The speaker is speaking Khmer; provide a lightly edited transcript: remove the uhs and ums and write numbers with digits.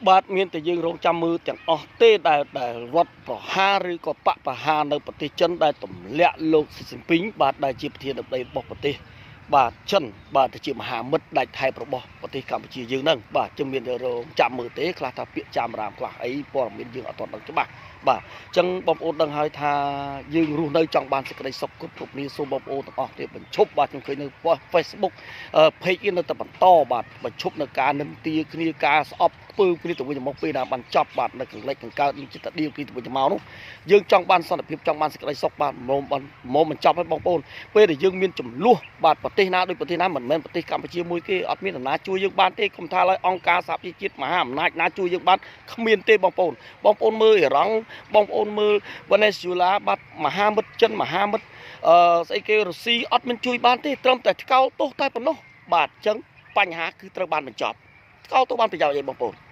បាទមានតែយើងរងចាំមើលទាំងអស់ទេដែលដែលរដ្ឋប្រហារឬក៏បកប្រហារនៅប្រទេសចិនដែលទម្លាក់លោកស៊ីជីនពីងបាទដែលជាប្រធានាធិបតីរបស់ប្រទេសបាទចិនបាទទៅជាមហាមិត្តដាច់ថែបរបស់ប្រទេសកម្ពុជាយើងហ្នឹងបាទចឹងមានតែរងចាំមើលទេខ្លះថាពាក្យចាំរាមខ្លះអីព័ត៌មានយើងអត់ទាន់ដឹងច្បាស់បាទចឹងបងប្អូនដឹងហើយថាយើងរស់នៅចង់បានសេចក្តីសុខគ្រប់គ្រប់គ្នាសូមបងប្អូនទាំងអស់គ្នាបញ្ឈប់បាទខ្ញុំឃើញនៅ Facebook page នៅតែបន្តបាទបញ្ឈប់នៅការនិន្ទាគ្នាការស្អប់ខ្ពើគ្នាទៅវិញទៅមកពេលណាបានចប់បាទនៅកង្លិចកង្កើតនឹងចិត្តដៀលគ្នាទៅវិញទៅមកនោះយើងចង់បានសន្តិភាពចង់បានសេចក្តីសុខបាទមកមកបញ្ចប់ឲ្យបងប្អូនពេលដែលយើងមានចំនួនបាទប្រទេសណាដូចប្រទេសណាមិនមែនប្រទេសកម្ពុជាមួយគេអត់មាននរណាជួយយើងបានទេកុំថាឡើយអង្គការសហប្រជាជាតិមហាអំណាចណាជួយយើងបានគ្មានទេបងប្អូនបងប្អូនមើលអ៊ីរ៉ង់បងប្អូនមើលវេណេស៊ុយឡាបាទមហាមិត្តចិនមហាមិត្តអឺស្អីគេរុស្ស៊ីអត់មានជួយបានទេត្រឹមតែថ្កោលទោសតែប៉ុណ្ណោះបាទអញ្ចឹងបញ្ហាគឺត្រូវបានបញ្ចប់ថ្កោលទោសបានប្រយោជន៍អីបងប្អូន។